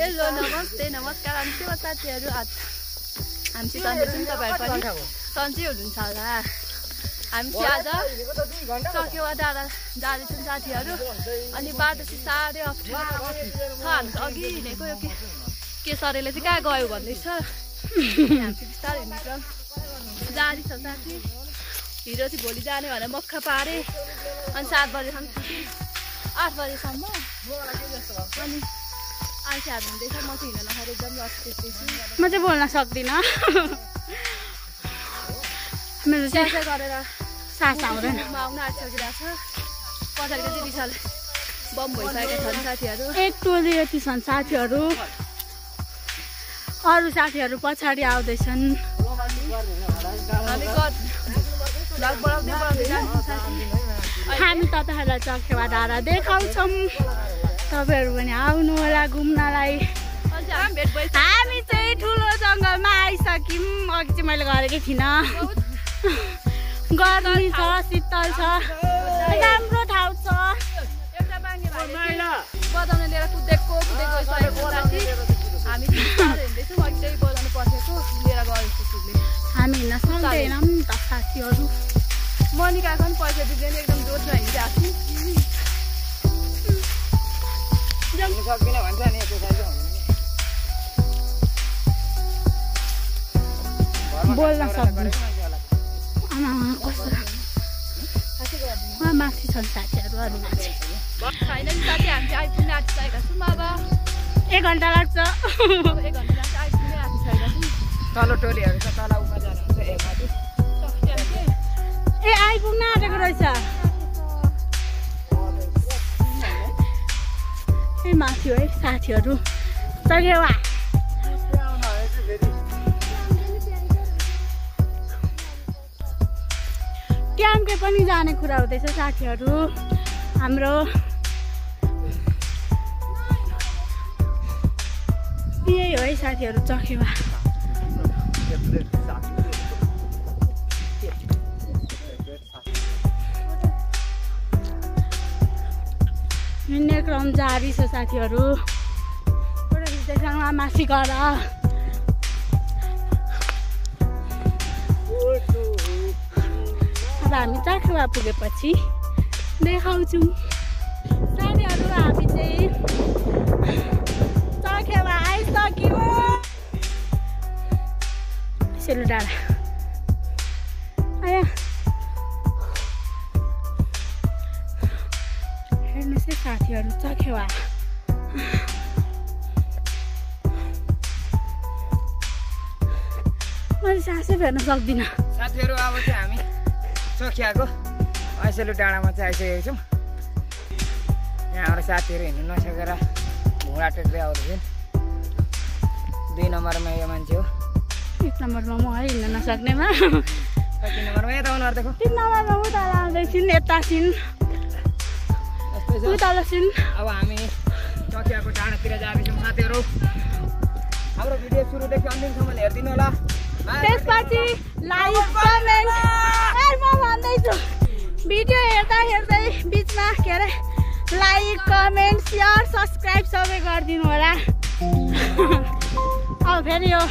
Hello नमस्ते नमस्कार हामी साथीहरू हामीसित हुनुहुन्छ तपाईहरु पनि सन्चै हुनुहुन्छ होला। हामी चाहिँ आज चकेवा डाँडा जाँदैछौँ साथीहरू। अनि बाटो चाहिँ साह्रै अप्ठ्यारो छ। हामी त अघि हिँडेको यो के सरले चाहिँ कहाँ गयो भन्दैछ। हामी चाहिँ बिस्तारै हिँड्छौँ जाँदैछ साथी। हिरो चाहिँ भोलि जाने भनेर मक्खा पारे। अनि 7 बजेसम्म 8 बजेसम्म अनि आइसाहरू हुँदैछ। म चाहिँ हिँड्न नसकेर एकदम रस्तेछु। म चाहिँ बोल्न सक्दिनँ। मेरो चाहिँ गरेर सास आउँदैन। आउन आँटिसकिरहेको छ। पछाडिको चाहिँ विशाल बम भइसकेको छन् साथीहरू। एक टोली यति छन् साथीहरू। अरू साथीहरू पछाडि आउँदैछन्। हामी तपाईँहरूलाई चकेवा डाँडा देखाउँछौँ। तपाईँहरू पनि आउनु होला घुम्नलाई। हामी चाहिँ ठुलो जङ्गलमा आइसक्यौँ। अघि चाहिँ मैले गरेकै थिइनँ। गर्मी छ, शीतल छ, राम्रो ठाउँ छ। बजाउन लिएर कुदेको साथी। हामी हिँड्दैछौँ। अघि चाहिँ बजाउनु पर्सेको लिएर गएछु। हामी हिँड्न सक्दैनौँ नि त साथीहरू। मनिका पनि पैसा दिँदैन एकदम जोडमा हिँडिरहेको छु। बोल्न सक्दैन। आमा कस्तो माथि छन् साथीहरू अरू मान्छे छैन नि साथी। हामी चाहिँ आइपुग्न आँटिसकेका छौँ। अब 1 घन्टा लाग्छ। 1 घन्टा लाग्छ आइपुग्न आँटिसकेका छौँ। तल टोलीहरू छ, तल उमा जानुहुन्छ। ए आइपुग्न आँटेको रहेछ। ए माथि हो है साथीहरू चकेवा। ट्याम्के पनि जाने कुरा हुँदैछ साथीहरू हाम्रो। यही हो है साथीहरू चकेवा। हिँड्ने क्रम जारी छ साथीहरू। फोटो खिच्दैसँग माथि गएर अब हामी चकेवा पुगेपछि देखाउँछौँ साथीहरू। हामी चाहिँ चकेवा आइसक्यौँ। सेलु डाँडा आया हेर्नुहोस् है साथीहरू चकेवा। मैले सासै फेर्न सक्दिनँ साथीहरू। अब चाहिँ हामी चोखियाको ऐसेलु डाँडामा चाहिँ आइसकेको छौँ। यहाँ हाम्रो साथीहरू हिँड्नु नसकेर घुँडा टेक्दै आउँदैछन्। 2 नम्बरमा यो मान्छे हो। 1 नम्बरमा म है हिँड्न नसक्नेमा। 3 नम्बरमा यता आउनु देखो। 3 नम्बरमा उता आउँदैछन्, यता छिन्, उता छिन्। अब हामी चोखियाको डाँडातिर जाँदैछौँ साथीहरू। हाम्रो भिडियो सुरुदेखि अन्तिमसम्म हेरिदिनु होला। त्यसपछि लाइक कमेन्ट म भन्दैछु भिडियो हेर्दा हेर्दै बिचमा के अरे लाइक कमेन्ट सेयर सब्सक्राइब सबै गरिदिनु होला। अब फेरि यो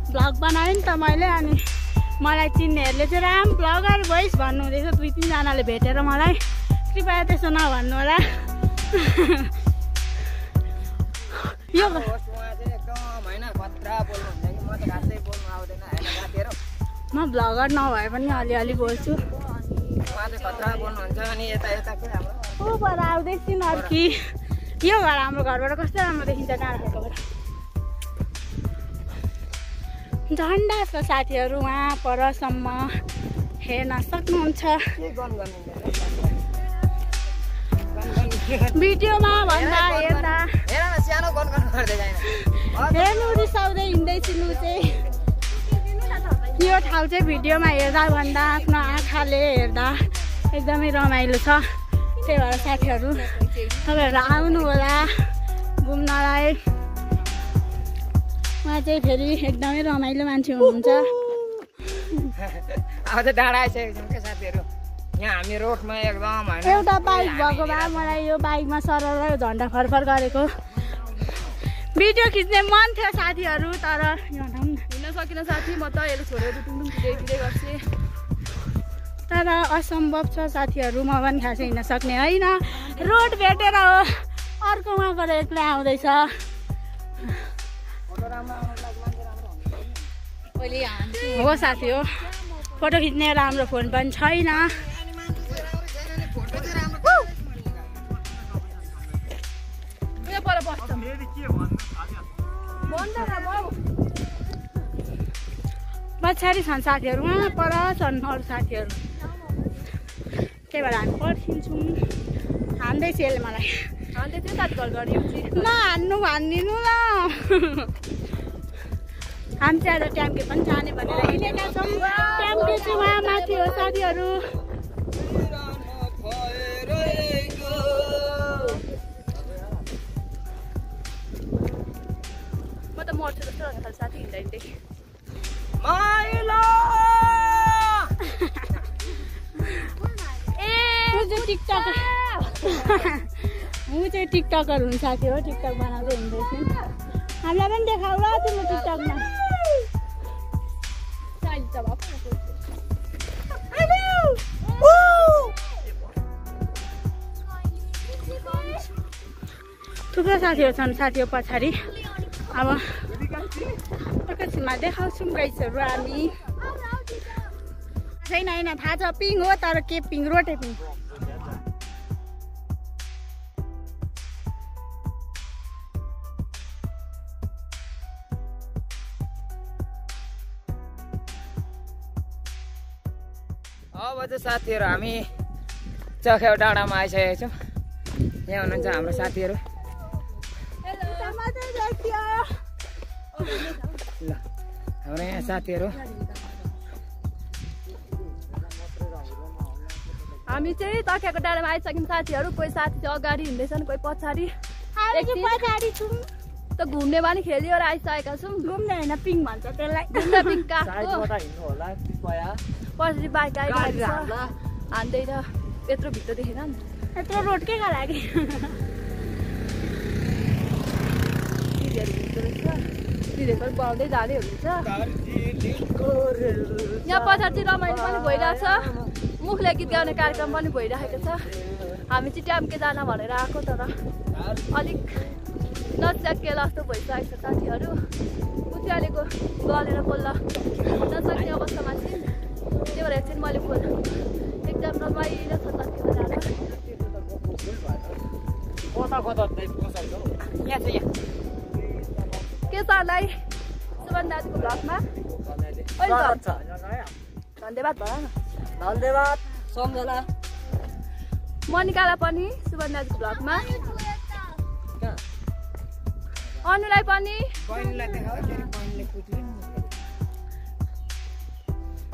भ्लग बनाएँ नि त मैले। अनि मलाई चिन्नेहरूले चाहिँ राम भ्लगर भइस भन्नुहुँदैछ। 2-3 जनाले भेटेर मलाई। कृपया त्यसो नभन्नु होला। यो म भ्लगर नभए पनि अलिअलि बोल्छु। ऊपर आउँदैछन् अर्की। यो घर हाम्रो घरबाट कस्तो राम्रो देखिन्छ डाँडाकोबाट। झन्डा छ साथीहरू वहाँ परसम्म हेर्न सक्नुहुन्छ। भिडियोमा भन्दा हेर्दा हेर्नु रिसाउँदै हिँड्दैछु चाहिँ। यो ठाउँ चाहिँ भिडियोमा हेर्दा भन्दा आफ्नो आँखाले हेर्दा एकदमै रमाइलो छ। त्यही भएर साथीहरू तपाईँहरू आउनु होला घुम्नलाई। उहाँ चाहिँ फेरि एकदमै रमाइलो मान्छे हुनुहुन्छ। अब चाहिँ डाँडा आइसकेको छौँ क्या साथीहरू। यहाँ हामी रोडमा एकदम एउटा बाइक भएको भए मलाई यो बाइकमा सरल झन्डा फरफर गरेको भिडियो खिच्ने मन थियो साथीहरू तर हिँड्न सकिन साथी म त यसले छोडेर टुङटुङ कुदै गर्छु तर असम्भव छ साथीहरू म पनि खास हिँड्न सक्ने होइन रोड भेटेर हो अर्कोमा गएर एक्लै आउँदैछ हो साथी हो फोटो खिच्ने राम्रो फोन पनि छैन पछाडि छन् साथीहरू उहाँ पर छन् अरू साथीहरू त्यही भएर हामी पर्खिन्छौँ हान्दैछ यसले मलाई नहान्नु भनिदिनु ल हामी चाहिँ आज ट्याम्के पनि जाने भनेर हिँडेका छौँ ट्याम्के चाहिँ उहाँ माथि हो साथीहरू म त मर्छु जस्तो लाग्छ साथी हिँड्दै हिँड्दै ऊ चाहिँ टिकटकर हुन् साथी हो टिकटक बनाउँदै हिँड्दैछन् हामीलाई पनि देखाउ ल तिम्रो टिकटकमा थुप्रो साथीहरू छन् साथीहरू पछाडि अब एकैछिनमा देखाउँछौँ गाइसहरू हामी छैन होइन थाहा छ पिङ हो तर के पिङ रोटे पिङ अब चाहिँ साथीहरू हामी चखेवा डाँडामा आइसकेका छौँ यहाँ हुनुहुन्छ हाम्रो साथीहरू ल हाम्रो यहाँ साथीहरू हामी चाहिँ तकियाको डाँडामा आइसक्यौँ साथीहरू कोही साथी चाहिँ अगाडि हिँड्दैछन् कोही पछाडि त घुम्ने पनि खेल्यो र आइसकेका छौँ घुम्ने होइन पिङ भन्छ त्यसलाई पिङ पछि बाइक आइरहेको छ हान्दै र यत्रो भित्र देखेन नि यत्रो रोड के लागि दिदीहरू पनि पाउँदै जाँदै हुनुहुन्छ यहाँ पछाडि चाहिँ रमाइलो पनि भइरहेछ मुखले गीत गाउने कार्यक्रम पनि भइरहेको छ हामी चाहिँ ट्याम्के जान भनेर आएको तर अलिक नसकिएला जस्तो भइसकेको छ साथीहरू उचालेको गलेर बोल्न नसक्ने अवस्थामा चाहिँ त्यही भएर एकछिन मैले बोल एकदम रमाइलो छ तकिएको जाँदा के छ लाई सुमन दाजुको भ्लगमा धन्यवाद भन न धन्यवाद सम्झना मनिकालाई पनि सुमन दाजुको भ्लगमा अनुलाई पनि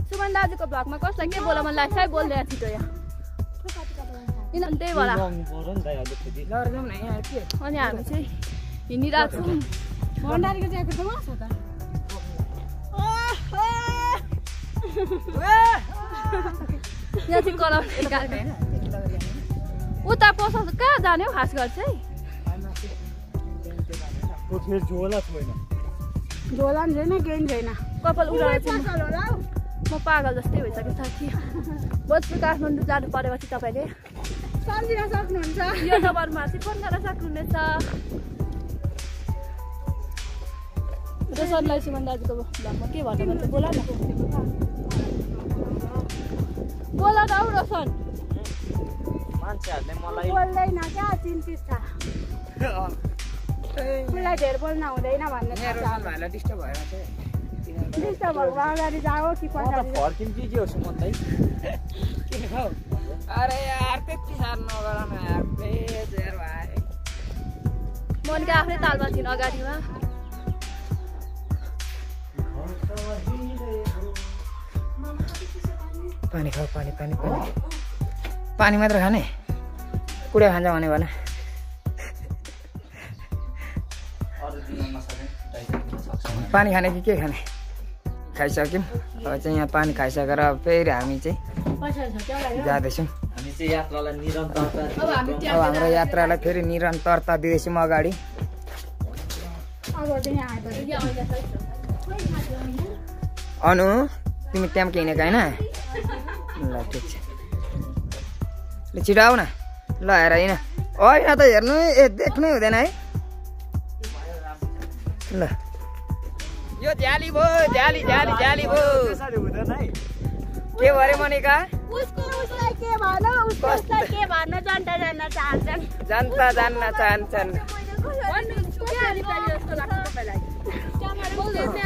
सुमन दाजुको भ्लगमा कसलाई के बोल्न मन लाग्छ है बोल्दै छिटो यहाँ त्यही भएर अनि हामी चाहिँ हिँडिरहेको छौँ भण्डारीको ज्याकेट त छ त यहाँ चाहिँ कराउने उता पसाउँछ कहाँ जाने हौ खास गर्छ है झोला पनि छैन केही छैन कपाल उडाएर म पागल जस्तै भइसक्यो साथी भोजपुर काठमाडौँ जानु परेपछि तपाईँले सम्झिन सक्नुहुन्छ यो नम्बरमा चाहिँ फोन गर्न सक्नुहुनेछ रोशनलाई सुमन दाजुको भ्लगमा के भन्नु भन्छ बोला न बोला न हौ रोशन मान्छेहरूले मलाई बोल्दैन क्या चिन्तित छ उसलाई धेर बोल्न हुँदैन भन्ने रोशन भाइलाई डिस्टर्ब भएर चाहिँ डिस्टर्ब भएको अगाडि जाओ कि पछाडि अरे यार त्यति साह्रो नगर न यार प्लिज यार भाइ मनिका आफ्नै तालमा थिइन् अगाडिमा पानी खाऊ पानी पानी पानी पानी मात्र खाने कुडा खान्छ भने पानी खाने कि के खाने खाइसक्यौँ अब चाहिँ यहाँ पानी खाइसकेर फेरि हामी चाहिँ जाँदैछौँ अब हाम्रो यात्रालाई फेरि निरन्तरता दिँदैछौँ अगाडि अनु तिमी ट्याम्के हिँडेको होइन ल ठिक छ ल छिटो आऊ न ल हेर होइन होइन त हेर्नु देख्नै हुँदैन है ल यो झ्याली भयो झ्याली झ्याली झ्याली भयो के भरे मनिका जनता जान्न चाहन्छन्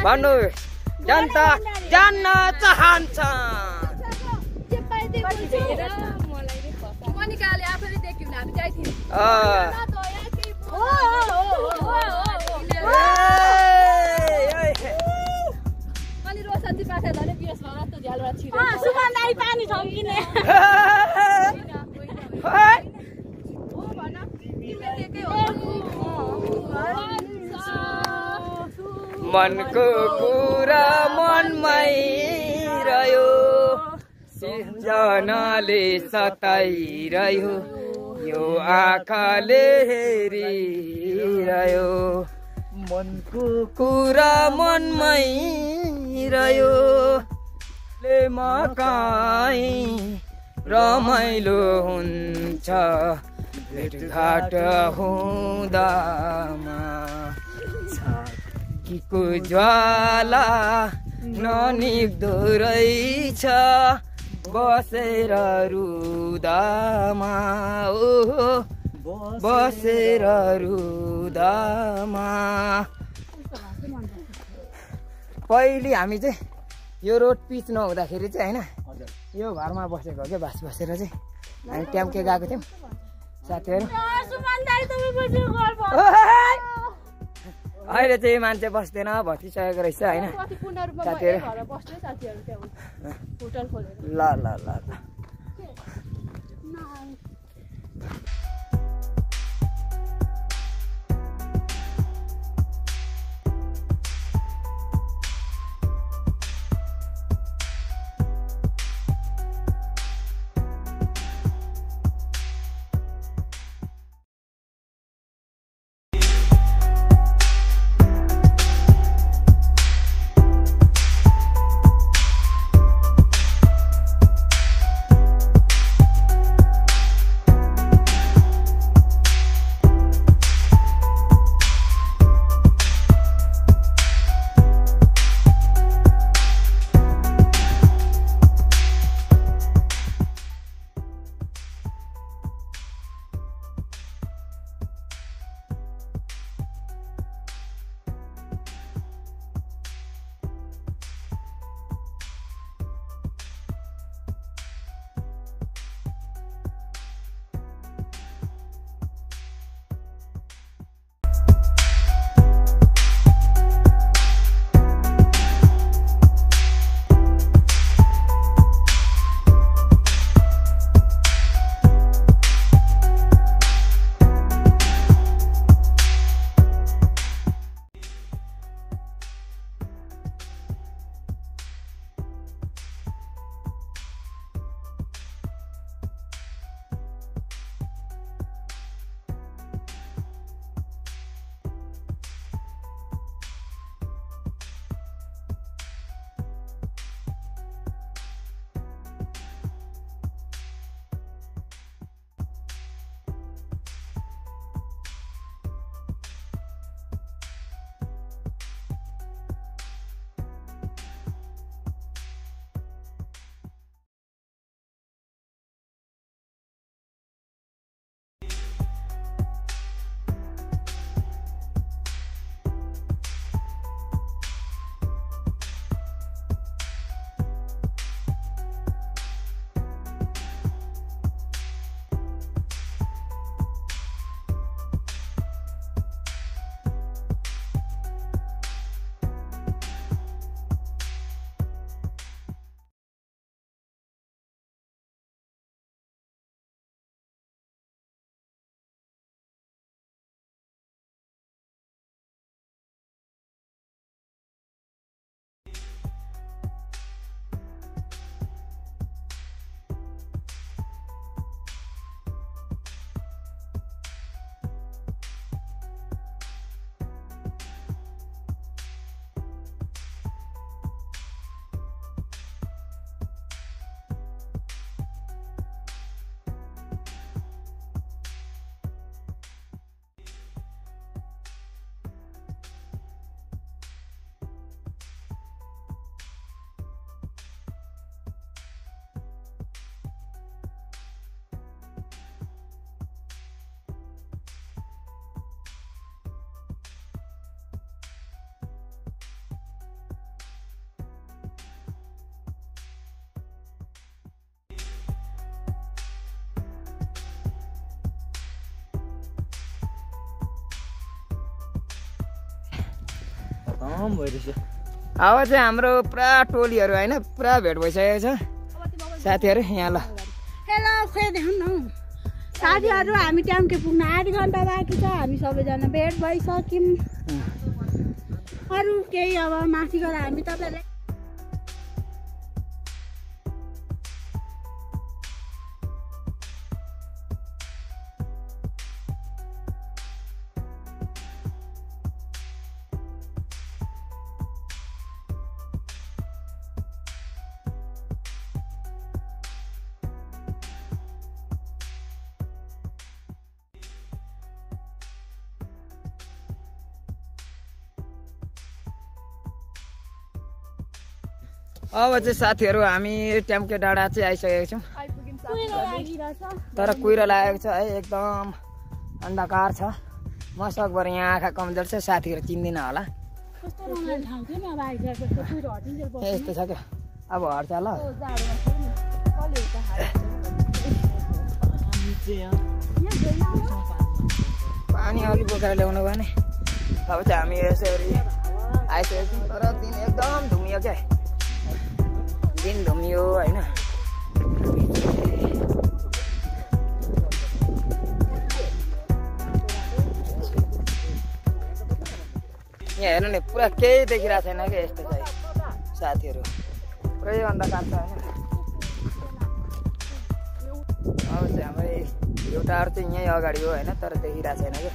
भन्नु जनता जान्न चाहन्छ मनिकाले आफैले देख्यौँ हामी जाइथियौँ अनि रोशनजी पाठा झन् बिएसमा त झ्यालबाट छिर्यो सुगन्ध आई पानी छम्किने मनको कुरा मनमै रह्यो सिर्जनाले सताइरह्यो यो आँखाले हेरिरह्यो मनको कुरा मनमै रह्यो ले मकाई रमाइलो हुन्छ भेटघाट हुँदामा छातीको ज्वाला ननिभ्दो रहेछ बसेर रुदामा ओहो बसेर रुदामा पहिले हामी चाहिँ यो रोड पिच नहुँदाखेरि चाहिँ होइन यो घरमा बसेको क्या बास बसेर चाहिँ हामी ट्याम्के गएको थियौँ साथीहरू अहिले चाहिँ मान्छे बस्दैन भतिसकेको रहेछ होइन साथीहरू ल ल ल खतम भइरहेछ। अब चाहिँ हाम्रो पुरा टोलीहरू होइन पुरा भेट भइसकेको छ साथीहरू यहाँ। ल हेलो खोइ देख्नु न साथीहरू, हामी ट्याम्के पुग्न 8 घन्टा बाँकी छ। हामी सबैजना भेट भइसक्यौँ। अरू केही अब माथि गएर हामी तपाईँलाई अब चाहिँ साथीहरू हामी ट्याम्के डाँडा चाहिँ आइसकेको छौँ। तर कुहिरो लागेको छ है, एकदम अन्धकार छ। म सकभर यहाँ आँखा कमजोर छ, साथीहरू चिन्दिनँ होला। यस्तो छ क्या, अब हट्छ ल। पानी अघि बोकेर ल्याउनु भयो नि। अब चाहिँ हामी यसरी आइसकेको छौँ। तर दिन एकदम धुमियो क्या, दिन धुमियो होइन। यहाँ हेर्नु नि पुरा केही देखिरहेको छैन क्या, यस्तो चाहिँ साथीहरू पुरै अन्धकार छ होइन। अब चाहिँ हाम्रो एउटाहरू चाहिँ यहीँ अगाडि हो होइन, तर देखिरहेको छैन क्या,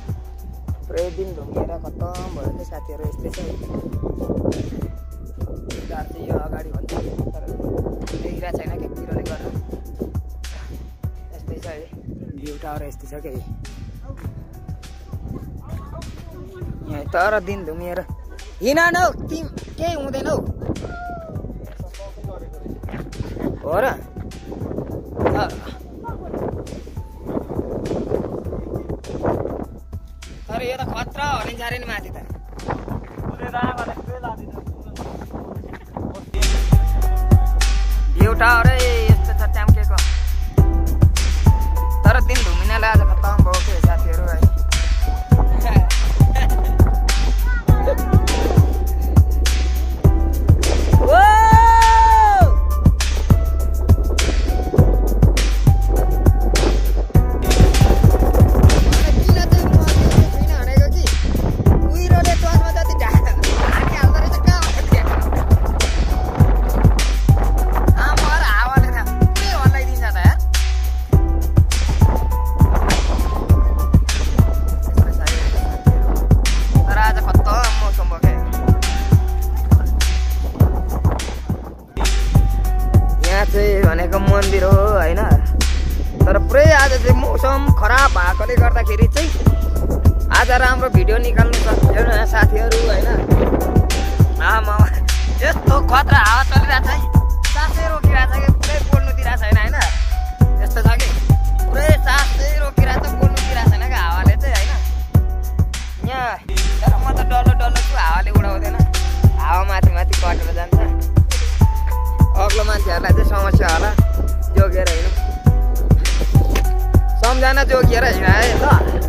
पुरै दिन धुमिएर खतम भयो क्या साथीहरू। यस्तै छ, एउटाहरू चाहिँ यो अगाडि भन्छ तर देखिरहेको छैन कि कुहिरोले गर्दा। यस्तै छ है, भ्यू टावर यस्तै छ क्या यहाँ। तर दिन धुमिएर हिँड न हौ, तिम केही हुँदैन हौ हो र। तर यो त खतरा हो नि जारे नि माथि त। भ्यू टावरै यस्तो छ ट्याम्केको। तर दिन धुमिनाले आज खतम भयो के साथीहरू है। भनेको मन्दिर हो होइन। तर पुरै आज चाहिँ मौसम खराब भएकोले गर्दाखेरि चाहिँ आज राम्रो भिडियो निकाल्नु सक्दैन साथीहरू होइन। यस्तो खतरा हावा चलिरहेको छ है, सासै रोकिरहेको छ कि पुरै बोल्नु दिइरहेको छैन होइन। यस्तो छ कि पुरै सासै रोकिरहेको छ, बोल्नु दिइरहेको छैन क्या हावाले चाहिँ होइन यहाँ। तर म त डल्लो डल्लो छु, हावाले उडाउँदैन, हावा माथि माथि कटेर जान्छ। अग्लो मान्छेहरूलाई चाहिँ समस्या होला, जोगिएर हिँड्नु, सम्झना जोगिएर हिँडाए ल।